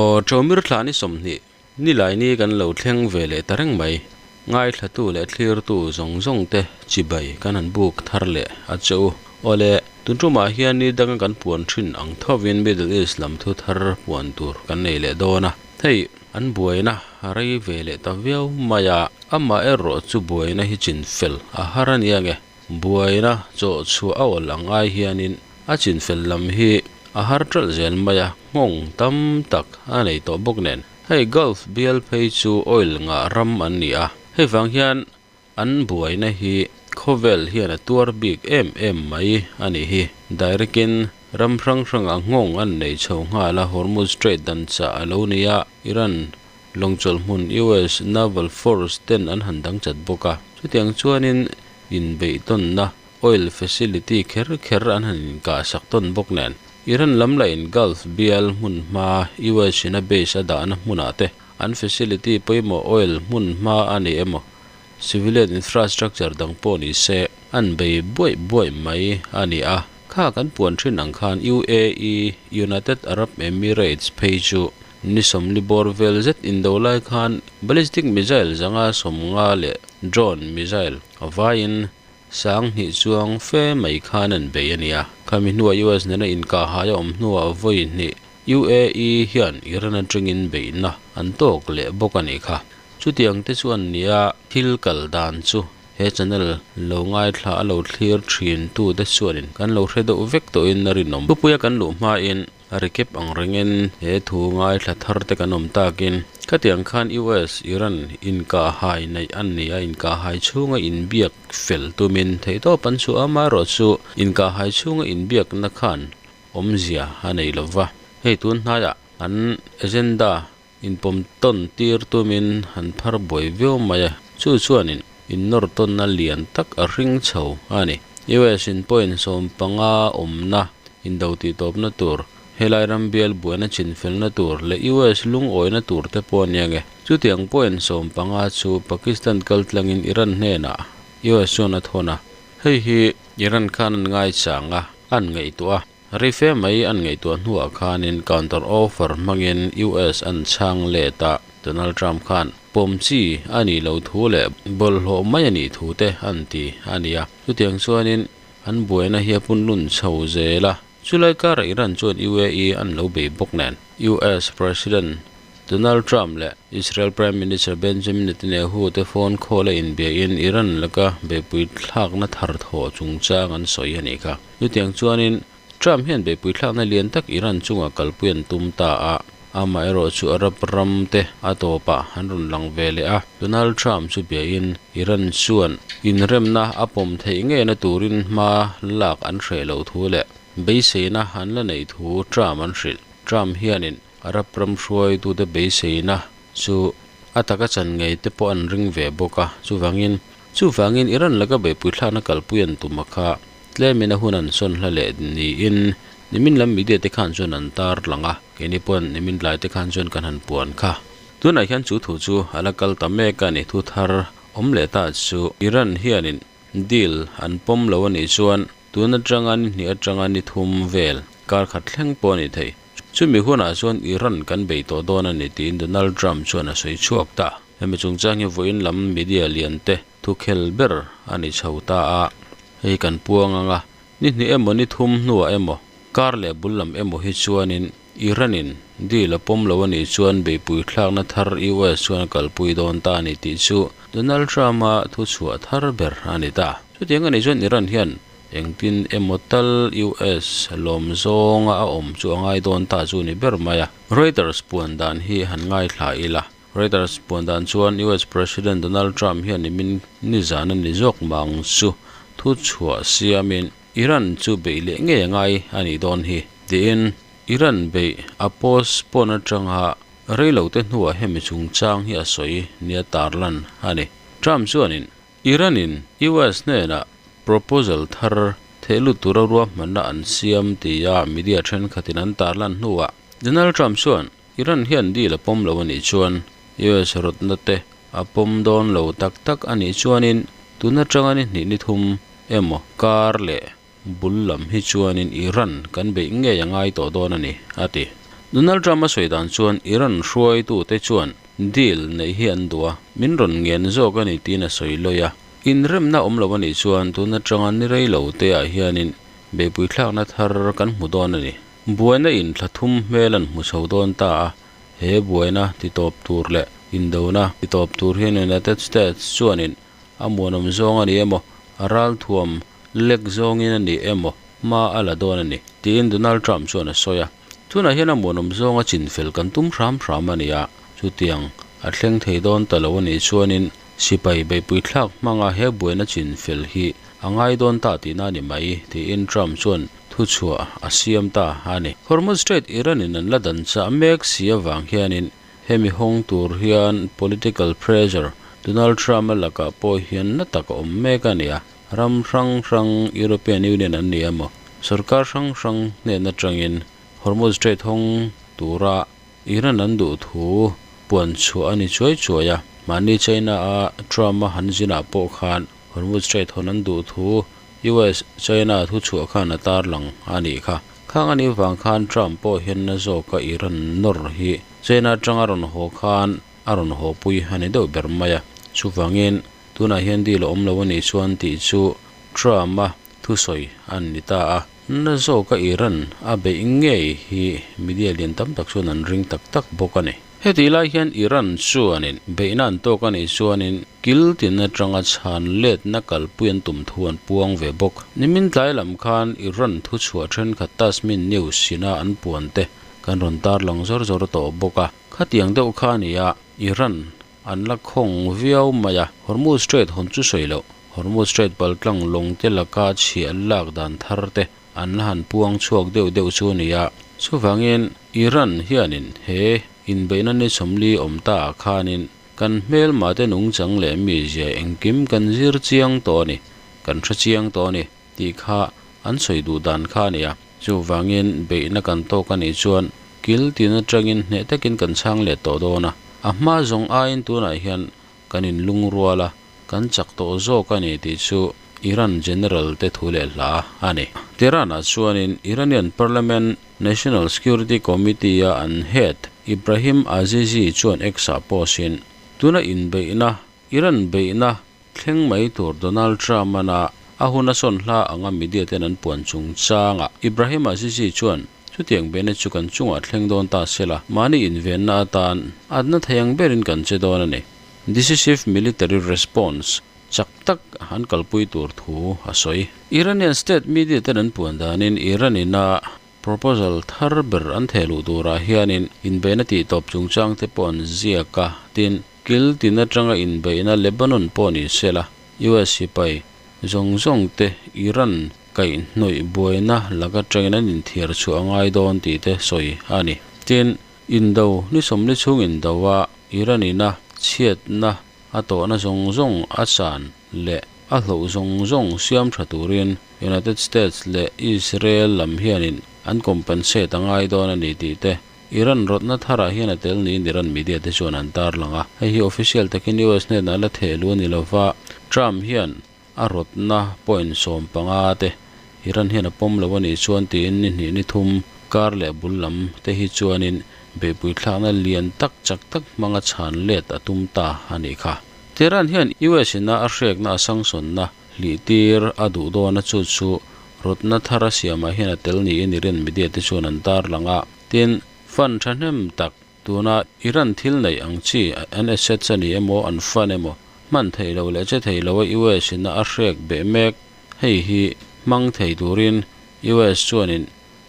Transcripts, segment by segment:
Aw Ṭomir thla ni 20 nilai ni kan lo thleng ve leh ta reng mai. Ngaithlatu leh thlirtu zawng zawng te chibai kan han buk thar leh a che u. Awle, tun ṭumah hian ni danga kan puan ṭhin ang thovin Middle East lam thu thar puan tur kan nei leh dawn a. Hei, an buaina a rei ve leh ta viau mai a, amaherawh chu buaina hi chinfel a har a nia nge. Buaina chawh chhuah a awl ang ai hianin a chinfel lam hi a har ṭalh zel mai a, nghawng tam tak a nei tawh bawk nen. Hei Gulf bial phei chu oil ngah ram an ni a, hei vang hian an buaina hi khawvel hian a tuar bik em em mai a nih hi. Direct in ram hrang hrangah nghawng an nei chho nghal a, Hormuz Strait dan chah a lo ni a, Iran lawngchawlh hmun US Naval Force ten an han dang chat bawk a, chutiang chuanin inbeihtawnna oil facility kher kher an han inkahsak tawn bawk nen. Iran lam lahin Gulf bial hmun hma US in a base a dahna hmunah te an facility pawimawh oil hmun hma a ni emaw civilian infrastructure dang pawh ni se an bei buaih buaih mai a ni a. Kha kan puan thin ang khan UAE, United Arab Emirates, phei chu ni 40 bawr vel zet indo lai khan ballistic missile 150 leh drone missile vaiin 2000 chuang fe mai khan an bei a ni a. Khami hnuah US nena inkahhai a awm hnuah vawi hnih UAE hian Iran atangin beihna an tawk leh bawk a nih kha. Chutiang te chuan nia thil kal dan chu he channel lo ngaithla a lo thlir thin tu te chuanin kan lo hre deuh vek tawhin a rinawm. Thupuia kan luh hmain a recap ang rengin he thu ngaithla thar te kan awm takin khatiang khan US Iran inkahhai neih an ni a, inkahhai chhunga inbiak fel tumin theihtawp an chhuah a, amaherawhchu inkahhai chhunga inbiakna khan awmzia a nei lova. Hei tun hnaiah an agenda inpawm tawn tir tumin an phar buai viau mai a, chu chuanin innawr tawnna lian tak a hring chho a ni. US in point 15 awmna indo tihtawpna tur, helai ram bial buaina chinfelna tur leh US lungawina tur te pawh a nia nge. Chutiang point 15 chu Pakistan kaltlangin Iran hnenah US chuan a thawn a, hei hi Iran khan an ngaichang a, an ngaihtuah a. Rife mai an ngaihtuah hnuah khanin counter offer hmangin US an chhang let a, Donald Trump khan pawm chi a nih loh thu leh bawlhhlawh mai a nih thu te an ti a ni a. Chutiang chuanin an buaina hi a punlun chho zel a, chulai karah Iran chuan UAE an lo bei bawk nen. US President Donald Trump leh Israel Prime Minister Benjamin Netanyahu te phone call a inbiahin Iran laka beihpui thlakna thar thawh chungchang an sawi a nih kha. Chutiang chuanin Trump hian beihpui thlakna lian tak Iran chungah kalpui an tum ta a, amaherawh chu Arab ram te a tawpah an rawn lang ve leh a. Donald Trump chu biahin Iran chuan inremna a pawm theih ngeina turin hma lak an hreh loh thu leh beiseina an la neih thu Trump an hrilh. Trump hianin Arab ram hruaitute beiseina chu a taka chan ngei te pawh an ring ve bawk a, chuvangin chuvangin Iran laka beihpui thlakna kalpui an tum a kha tlemin a hun an sawn hla leh niin nimin lam media te khan chuan an tar lang a, keini paw'n nimin tlai te khan chuan kan han puan kha. Tunah hian chu thu chu a la kal ta mek a ni, thu thar awm leh ta chu Iran hianin deal an pawm lo a nih chuan tun atanga ni hnih atanga ni thum vel kar khat thleng pawh a ni thei. Chumi hunah chuan Iran kan bei tawh dawn a ni tiin Donald Trump chuan a sawi chhuak ta. Hemi chungchang hi vawiin lam media lian te thukhel ber a ni chho ta a, hei kan puang ang a, ni hnih emaw ni thum hnuah emaw kar leh bul lam emaw hi chuanin Iran in deal a pawm lo a nih chuan beihpui thlakna thar US chuan a kalpui dawn ta a ni tih chu Donald Trump-a thuchhuah thar ber a ni ta. Chutiang a nih chuan Iran hian Engtin emaw tal US lawm zawnga a awm chu a ngai dawn ta chu ni ber mai a. Reuters puan dan hi han ngaithla ila. Reuters puan dan chuan US President Donald Trump hian nimin nizan a ni zawk mang chu thu chhuah siamin Iran chu beih leh ngei a ngai a nih dawn hi tiin Iran beih a postpone atanga reilote hnuah hemi chungchang hi a sawi nia tarlan a ni. Trump chuanin Iran-in US hnenah proposal thar theihlut tura ruahmanna an siam tia media thenkhatin an tarlan hnuah Donald Trump chuan Iran hian deal a pawm lo a nih chuan US rawtna te a pawm dawn lo tak tak a nih chuanin tun atanga ni hnih ni thum emaw kar leh bul lam hi chuanin Iran kan beih ngei a ngai tawh dawn a ni, a ti. Donald Trump a sawi dan chuan Iran hruaitute chuan deal neih hi an duh a, min rawn ngen zawk a ni tiin a sawi lawi a. Inremna awm lo a nih chuan tun atanga ni rei lo te ah hianin beihpui thlakna thar kan hmu dawn a ni. Buaina in thla thum hmel an hmu chho dawn ta a, he buaina titawp tur leh indona titawp tur hian United States chuanin a muanawm zawng a ni emaw, a ralthuam lek zawngin a ni emaw hma a la dawn a ni, tiin Donald Trump chuan a sawi a. Tunah hian a muanawm zawnga chinfel kan tum hram hram a ni a, chutiang a thleng thei dawn ta lo a nih chuanin sipai beihpui thlak hmanga he buaina chinfel hi a ngai dawn ta tihna a ni mai, tiin Trump chuan thuchhuah a siam ta a ni. Hormuz Strait Iran-in an la dan chah mek si avang hianin hemi hawng tur hian political pressure Donald Trump-a lakah pawh hian na tak a awm mek a ni a. Ram hrang hrang European Union an ni emaw, sorkar hrang hrang hnen atangin Hormuz Strait hawng tura Iran an duh thu puan chhuah a ni chuai chuai a. Mahni China-a Trump-a han zinah pawh khan Hormuz Strait hawn an duh thu US China thu chhuah khan a tarlang a nih kha. Khang a nih vang khan Trump pawh hian na zawka Iran nawr hi China atanga rawn haw khan a rawn haw pui a ni deuh ber mai a. Chuvangin Tunah hian deal a awm lo a nih chuan tih chu Trump-a thusawi a ni ta a. Na zawka Iran a beih ngei hi media lian tam tak chuan an ring tak tak bawk a ni. Hetih lai hian Iran chuanin beihna an tawk a nih chuanin kil tin atanga chhan letna kalpui an tum thu an puang ve bawk. Nimin tlai lam khan Iran thuchhuah thenkhat Tasmin News ina an puan te kan rawn tarlang zawr zawr tawh bawk a. Khatiang deuh kha a ni a, Iran An la khawng viau mai a. Hormuz Strait hawn chu sawi loh. Hormuz Strait paltlang lawng te laka chhiah lak dan thar te an la han puang chhuak deuh deuh chu a ni a. Chuvangin Iran hianin he inbeihna ni sawmli awm ta ah khanin kan hmelma te nungchang leh mizia engkim kan zir chiang tawh a ni, kan hre chiang tawh a ni tih kha an sawi duh dan kha a ni a. Chuvangin beihna kan tawk a nih chuan kil tin atangin hneh takin kan chhang leh tawh dawn a. A hma zawng aiin tunah hian kan inlungrual a, kan chak tawh zawk a ni tih chu Iran General te thu leh hla a ni. Tehran-ah chuanin Iranian Parliament National Security Committee-a an head Ibrahim Azizi chuan X-ah post-in, Tuna inbeihna, Iran beihna, Thleng mai tur Donald Trump-a'n a a hun a sawn hla anga media ten an puan chungchangah Ibrahim Azizi chuan, Chutiang behna chu kan chungah thleng dawn ta sela, mahni invenna atan atna thei ang berin kan che dawn a ni. Decisive military response chak tak an kalpui tur thu a sawi. Iranian state media ten an puan danin Iran ina proposal thar ber an theh luh turah hianin inbeihna tihtawp chungchang te pawh an ziak a, tin, Kil tin atanga inbeihna Lebanon pawh ni sela, US sipai zawng zawng te Iran kaihhnawih buaina lak atangin an inthiar chhuah a ngai dawn tih te sawi a ni. Tin, indo ni sawmli chhung indo a Iran ina chhiatna a tawhna zawng zawng a chan leh a hloh zawng zawng siam tha turin United States leh Israel lam hianin an compensate a ngai dawn a ni tih te Iran rawtna tharah hian a tel niin Iran media te chuan an tarlang a. Hei hi official takin US hnenah la theh lu a ni lova, Trump hian a rawtna point 15 te Iran hian a pawm lo a nih chuan tiin ni hnih ni thum kar leh bul lam te hi chuanin beihpui thlakna lian tak chak tak hmanga chhan let a tum ta a nih kha. Tehran hian US ina a hrekna a sangsawnna hlih tir a duh dawn a chu chu rawtna thar a siamah hian a tel niin Iran media te chuan an tarlang a. Tin, fund thahnem tak tuna Iran thil neih ang chi an assets a ni emaw an fund emaw hman theih loh leh che thei loh a US in a hrek beh mek. Hei hi hmang thei turin US chuanin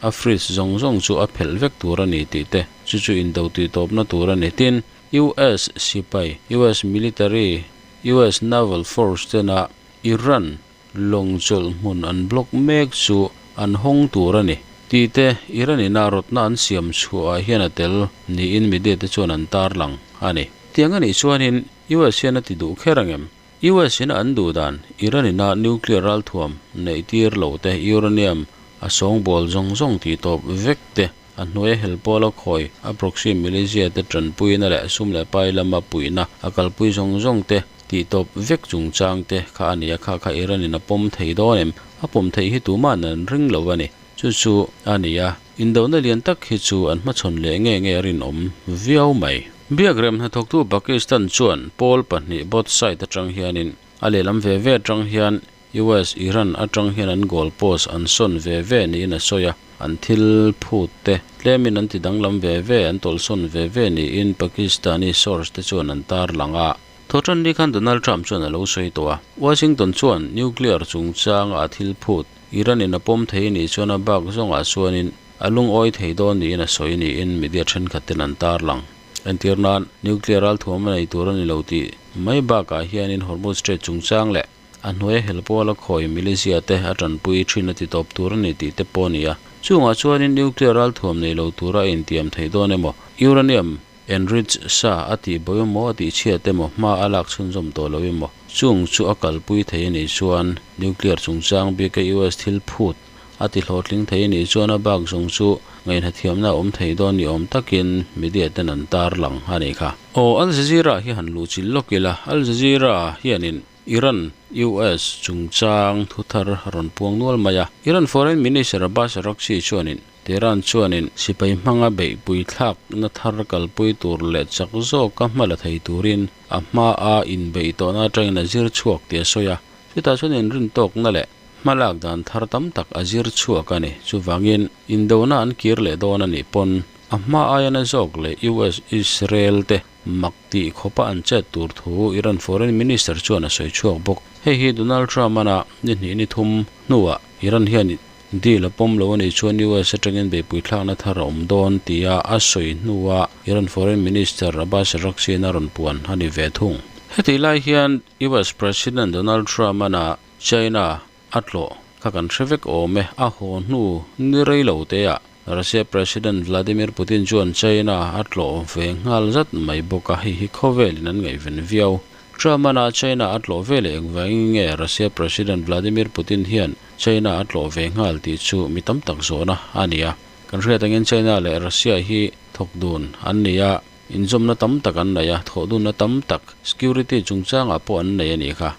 a freeze zawng zawng chu a phelh vek tur a ni tih te chu chu indo tih tawpna tur a ni. Tin, US sipai, US military, US naval force tena Iran Lawng chawlh hmun an block mek chu an hawng tur a ni. Tih te, Iran ina rawtna an siam chhuahah hian a tel niin media te chuan an tarlang a ni. Tiang a nih chuanin US hian a ti duh kher ang em? US ina an duh dan, Iran ina nuclear ralthuam neih tir lo te, uranium a sawngbawl zawng zawng tih tawp vek te, a hnuaia hel pawl a khawi, a proxy militia te tanpuina leh sum leh pai lama puihna a kalpui zawng zawng te, Tih tawp vek chungchang te kha a ni a, kha kha Iran in a pawm thei dawn em? A pawm theih hi tuma'n an ring lo a ni. Chu chu a ni a, indona lian tak hi chu an hmachhawn leh nge nge a rinawm viau mai. Biakrem hnathawktu Pakistan chuan pawl pahnih both side atang hianin a lehlam ve ve atang hian US, Iran atang hian an goal post an sawn ve ve niin a sawi a, an thil phut te tlemin an ti danglam ve ve, an tawlhsawn ve ve niin Pakistani source te chuan an tarlang a. Thawhtanni khan Donald Trump chuan a lo sawi tawh a, Washington chuan nuclear chungchanga a thil phut Iran in a pawm thei nih chuan a bak zawngah chuanin a lungawi thei dawn niin a sawi niin media thenkhat ten an tarlang. Entir nan, nuclear ralthuam a nei tur a ni lo tih mai bakah hianin Hormuz Strait chungchang leh A hnuaia hel pawla khawi militia te a tanpui thin a ti tawp tur a ni tih te pawh a ni a. Chungah chuanin nuclear ralthuam nei lo tura a intiam theih dawn emaw, uranium enrich sa a tih bawi emaw a tih chhiat emaw hma a lak chhunzawm tawh lo emaw, chung chu a kalpui thei a nih chuan nuclear chungchang bika US thil phut a ti hlawhtling thei a nih chuan a bak zawng chu ngaihhnathiamna a awm thei dawn ni awm takin media ten an tarlang a nih kha. Aw, Al Jazeera hi han luh chilh lawk ila, Al Jazeera hianin Iran, US chungchang thuthar a rawn puang nual mai a. Iran Foreign Minister Abbas Araghchi chuanin Tehran chuanin sipai hmanga beihpui thlakna thar kalpui tur leh chak zawka hma la thei turin a hmaa inbeih tawhna atangin a zir chhuak tih a sawi a. Chutah chuan inrintawkna leh hmalak dan thar tam tak a zir chhuak a ni. Chuvangin indona an kir leh dawn a nih pawn a hma aia na zawk leh US, Israel te Mak tih khawpa an chet tur thu Iran Foreign Minister chuan a sawi chhuak bawk. Hei hi Donald Trump-ana ni hnih ni thum hnuah Iran hian deal a pawm lo a nih chuan US atangin beihpui thlakna thar a awm dawn tia a sawi hnuah Iran Foreign Minister Abbas Araghchi-in a rawn puan a ni ve thung. Hetih lai hian US President Donald Trump-ana China a tlawh kha kan hre vek awm e. A haw hnu ni rei lo te ah Russia President Vladimir Putin chuan China a tlawh ve nghal zat mai bawk a, hei hi khawvelin an ngaihven viau. Trump-ana China a tlawh ve leh engvangin nge Russia President Vladimir Putin hian China a tlawh ve nghal tih chu mi tam tak zawhna a ni a. Kan hriat angin China leh Russia hi thawk dun an ni a, inzawmna tam tak an nei a, thawh dunna tam tak security chungchangah pawh an nei a nih kha.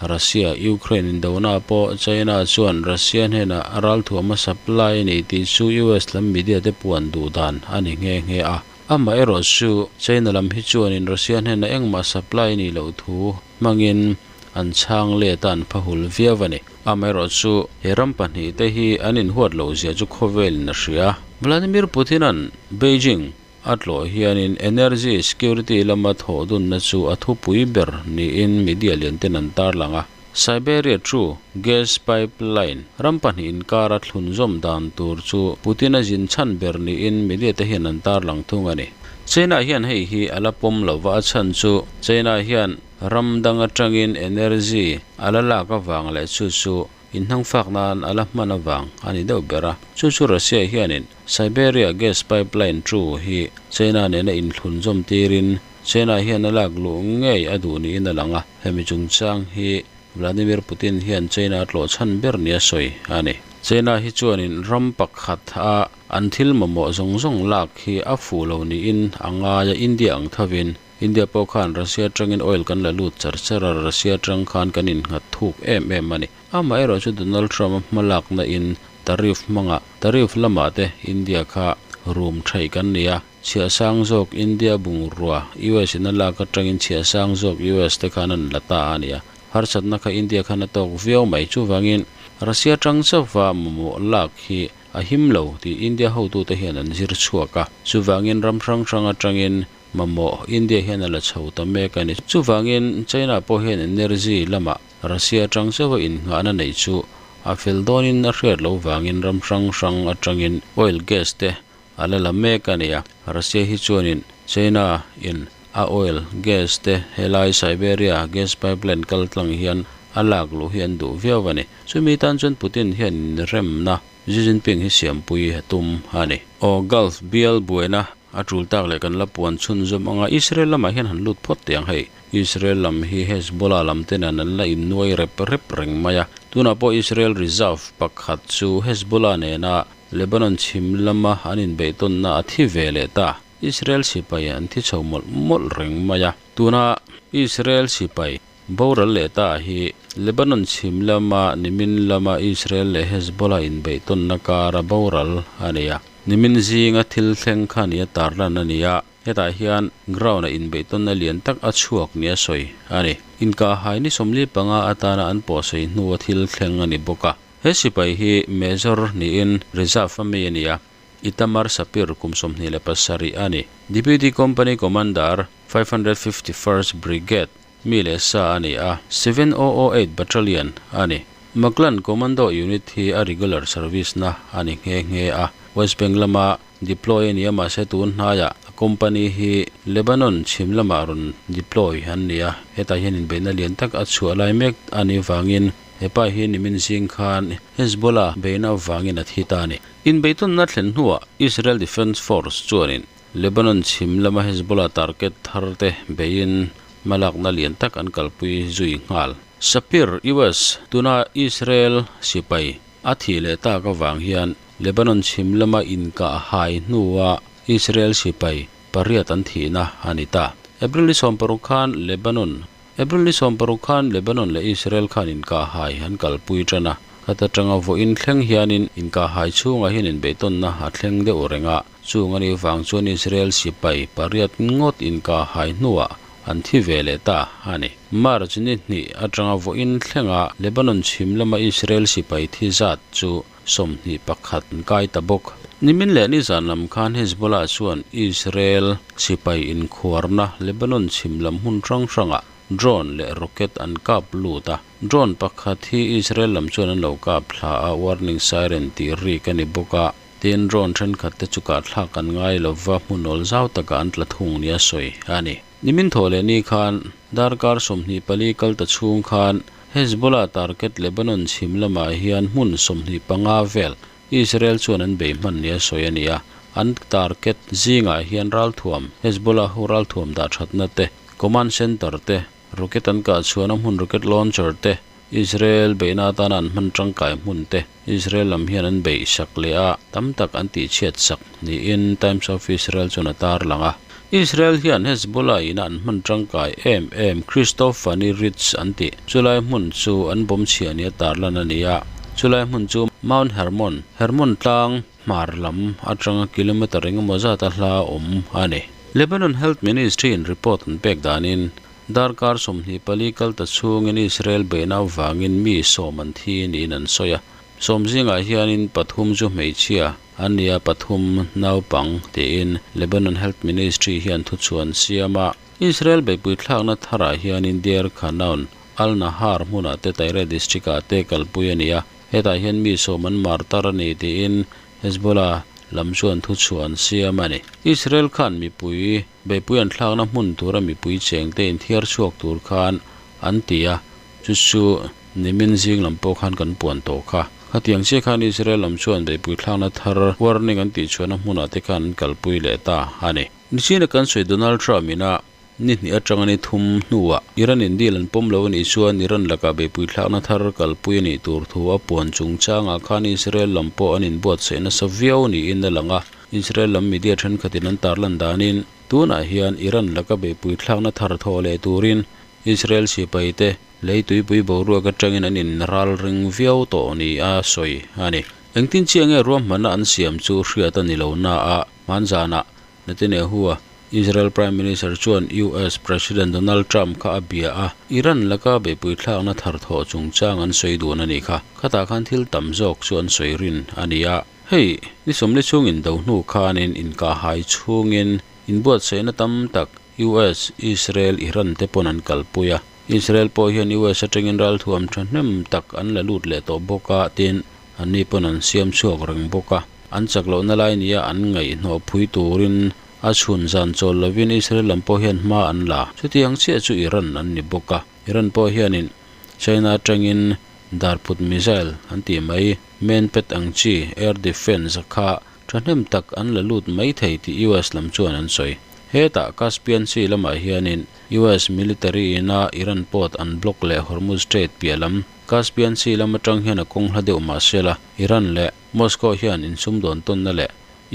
Russia, Ukraine indona pawh China chuan Russia hnenah ralthuam a supply a ni tih chu US lam media te puan duh dan a ni nghe nghe a. Amaherawh chu China lam hi chuanin Russia hnenah engmah supply a nih loh thu hmangin an chhang let a an phahul viau a ni. Amaherawh chu he ram pahnih te hi an inhuat loh zia chu khawvelin a hria. Vladimir Putin-a'n Beijing A tlawh hianin energy security lama thawh dunna chu a thupui ber niin media lian ten an tarlang a. Siberia to gas pipeline ram pahnih inkara thlunzawm dan tur chu Putin a zin chhan ber niin media te hian an tarlang thung a ni. China hian hei hi a la pawm lo va, a chhan chu China hian ram dang atangin energy a la lak avang leh chu chu Inhnangfak nan a la hman avang a ni deuh ber a, chu chu Russia hianin Siberia gas pipeline chu hi China nena inthlun zawm tirin China hian a lak luh ngei a duh niin a lang a, hemi chungchang hi Vladimir Putin hian China a tlawh chhan ber nia sawi a ni. China hi chuanin ram pakhat a an thil mamawh zawng zawng lak hi a fuh lo niin a ngai a, India ang thovin India pawh khan Russia atangin oil kan la lut char char a, Russia atang khan kan innghat thuk em em a ni. Amaherawh chu Donald Trump a hmalakna in tariff hmangah tariff lamah te India kha rum theih kan ni a, chhiah sang zawk India bungrua US in a lak atangin chhiah sang zawk US te khan an la ta a ni a, harsatna kha India khan a tawk viau mai. Chuvangin Russia atang chauha mamawh lak hi a him lo tih India hotute hian an zir chhuak a, chuvangin ram hrang hrang atangin Mamawh, India hian a la chho ta mek a ni. Chuvangin, China pawh hian energy lamah Russia atang chauha innghahna neih chu a fel dawnin a hriat loh vangin ram hrang hrang atangin oil gas te a la la mek a ni a. Russia hi chuanin China in a oil gas te helai Siberia gas pipeline kal tlang hian a lak luh hi an duh viau a ni. Chumi tan chuan Putin hian inremna Xi Jinping hi siampui a tum a ni. Aw Gulf bial buaina A tul tak leh kan la puan chhunzawm anga Israel lamah hian han lut phawt teh ang hei. Israel lam hi Hezbollah lam te nen an la innuai rep rep reng mai a. Tunah pawh Israel reserve pakhat chu Hezbollah nena Lebanon chhim lama an inbeihtawnna a thi ve leh ta. Israel sipai an thi chho mawlh mawlh reng mai a. Tuna Israel sipai. Boral leh ta hi Lebanon chhim lama nimin lama Israel leh Hezbollah inbeihtawnna kara boral a ni a. Nimin zinga thil thleng kha nia tarlan a ni a. Hetah hian ground-a inbeihtawnna lian tak a chhuak nia sawi a ni. Inkahhai ni 45 atana an pawhsawi hnua thil thleng a ni bawk a. He sipai hi Major niin reserve a mi a ni a. Itamar Sapir kum 27 a ni. Deputy Company Commander, 551st Brigade mi leh sa a ni a, 7008 Battalion a ni. Maglan Commando Unit hi a regular service na a ni nghe nghe a. West Bank lama deploy a ni a, mahse tun hnaiah a company hi Lebanon chhim lamah rawn deploy an ni a. Hetah hian inbeihna lian tak a chhuah lai mek a nih vangin hepa hi nimin zing khan Hezbollah beihna avangin a thi ta a ni. Inbeihtawnna thlen hnuah Israel Defence Force chuanin Lebanon chhim lama Hezbollah target thar te beiin hmalakna lian tak an kalpui zui nghal. Sapir, US, tuna Israel sipai a thih leh tak avang hian Lebanon chhim lama inkah hai hnua Israel sipai pariat an thihna a ni ta. April ni 60 khan Lebanon April ni 60 khan Lebanon leh Israel khan inkah hai an kalpui tan a. Khata tanga vawiin thleng hianin inkah hai chhungah hian inbeihtawnna a thleng deuh reng a. Chung a nih vang chuan Israel sipai pariat ngawt inkah hai hnuah an thi ve leh ta a ni. March ni hnih atanga vawiin thlenga Lebanon chhim lama Israel sipai thi zat chu 21 an kai ta bawk. Nimin leh nizan lam khan Hezbollah chuan Israel sipai inkhuarna Lebanon chhim lam hmun hrang hrangah drone leh rocket an kap lut a. Drone pakhat hi Israel lam chuan an lo kap thla a, warning siren tih rik a ni bawk a. Tin, drone thenkhat te chu kah thlak an ngai lova hmun awl zau takah an tla thung nia sawi a ni. Nimin thaw leh ni khan darkar 24 kal ta chhung khan Hezbollah target Lebanon chhim lamah hian hmun 25 vel Israel chuan an bei hman nia sawi a ni a. An target zingah hian ralthuam, Hezbollah ho ralthuam dah thatna te, command center te, rocket an kah chhuahna hmun rocket launcher te, Israel beihna atana an hman tangkai hmun te Israel lam hian an beih sak leh a, tam tak an tihchhiat sak niin Times of Israel chuan a tarlang a. Israel hian Hezbollah ina an hman tangkai em em Christophany Ridge an tih chulai hmun chu an bawm chhiah nia tarlan a ni a. Chulai hmun chu Mount Hermon, Hermon tlang hmar lam atanga kilometre engemaw zat a hla awm a ni. Lebanon Health Ministry in report an pek danin Darkar 24 kal ta chhungin Israel beihna avangin mi 10 an thi niin an sawi a. 10 zingah hianin pathum chu hmeichhia an ni a, pathum naupang tiin Lebanon Health Ministry hian thuchhuah an siam a. Israel beihpui thlakna tharah hianin Deir Qanoun, Al-Nahar hmunah te Tyre district-ah te kalpui a ni a. Hetah hian mi 10 an martar a ni tiin Hezbollah lam chuan thuchhuah an siam a ni. Israel khan mipui beihpui an thlakna hmun tura mipui chengte inthiar chhuak tur khan an ti a, chu chu nimin zing lam pawh khan kan puan tawh kha. Khatiang chiah khan Israel lam chuan beihpui thlakna thar warning an tihchhuahna hmunah te khan an kalpui leh ta a ni. Nichina kan sawi Donald Trump ina ni hnih atanga ni thum hnuah Iran in deal an pawm lo a nih chuan Iran lakah beihpui thlakna thar kalpui a nih tur thu a puan chungchangah khan Israel lam pawh an inbuatsaih nasa viau niin a lang a. Israel lam media thenkhatin an tarlan danin tunah hian Iran laka beihpui thlakna thar thawh leh turin Israel sipaite lei tuipui boruak atangin an inral ring viau tawh ni a sawi a ni. Engtin chiah nge ruahmanna an siam chu hriat a ni lo na a, hmanzanah Netanyahu-a Israel Prime Minister chuan US President Donald Trump kha a bia a, Iran laka beihpui thlakna thar thawh chungchang an sawi dun a ni kha. Khatah khan thil tam zawk chu an sawi rin a ni a. Hei, ni 40 chhungin do hnu khanin inkahhai chhungin inbuatsaihna tam tak US, Israel, Iran te pawn an kalpui a. Israel pawh hian US atangin ralthuam thahnem tak an la lut leh tawh bawk a, tin anni pawn an siam chhuak reng bawk a. An chak lohna lai nia an ngaihhnawh phui turin a chhun zan chawl lovin Israel lam pawh hian hma an la. Chutiang chiah chu Iran an ni bawk a. Iran pawh hianin China atangin darput missile an tih mai, manpet ang chi air defence kha thahnem tak an la lut mai thei tih US lam chuan an sawi. Hetah Caspian Sea lamah hianin US military ina Iran port an block leh Hormuz Strait piah lam Caspian Sea lam atang hian a kawng hla deuh mahsela Iran leh Moscow hian insumdawn tawnna leh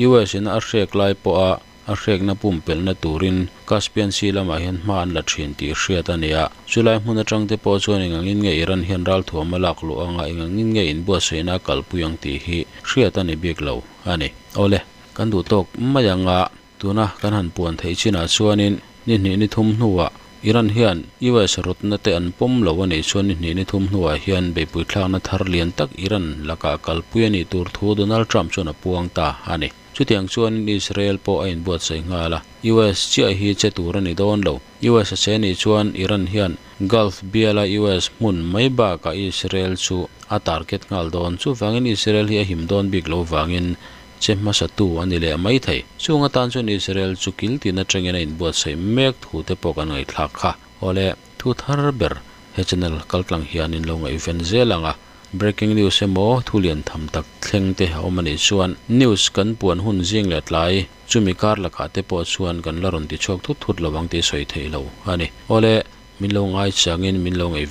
US ina a hrek lai pawha a hrekna pumpelhna turin Caspian Sea lamah hian hma an la thin tih hriat a ni a. Chulai hmun atang te pawh chuan eng angin nge Iran hian ralthuam a lak luh anga eng angin nge inbuatsaihna a kalpui ang tih hi hriat a ni bik lo a ni. Awle, kan duh tawk mai ang a, tuna kan han puan theih chinah chuanin ni hnih ni thum hnuah Iran hian US rawtna te an pawm lo a nih chuan ni hnih ni thum hnuah hian beihpui thlakna thar lian tak Iran lakah kalpui a nih tur thu Donald Trump chuan a puang ta a ni. Chutiang chuanin Israel pawh a inbuatsaih nghal a, US chiah hi che tur a ni dawn lo. US a che nih chuan Iran hian Gulf biala US hmun mai bakah Israel chu a target nghal dawn. Chuvangin Israel hi a him dawn bik lo vangin che hmasatu a ni leh mai thei. Chung atan chuan Israel chu kil tin atangin a inbuatsaih mek thu te pawh kan ngaihthlak kha. Awle, thu thar ber he channel kaltlang hian in lo ngaihven zel ang a. Breaking news emaw thu lian tham tak thleng te a awm a nih chuan news kan puan hun zing leh tlai chumi kar lakah te pawh chuan kan la rawn ti chhuak thut thut lo ang tih sawi theih lo a ni. Awle, min lo ngaichangin min lo ngaih.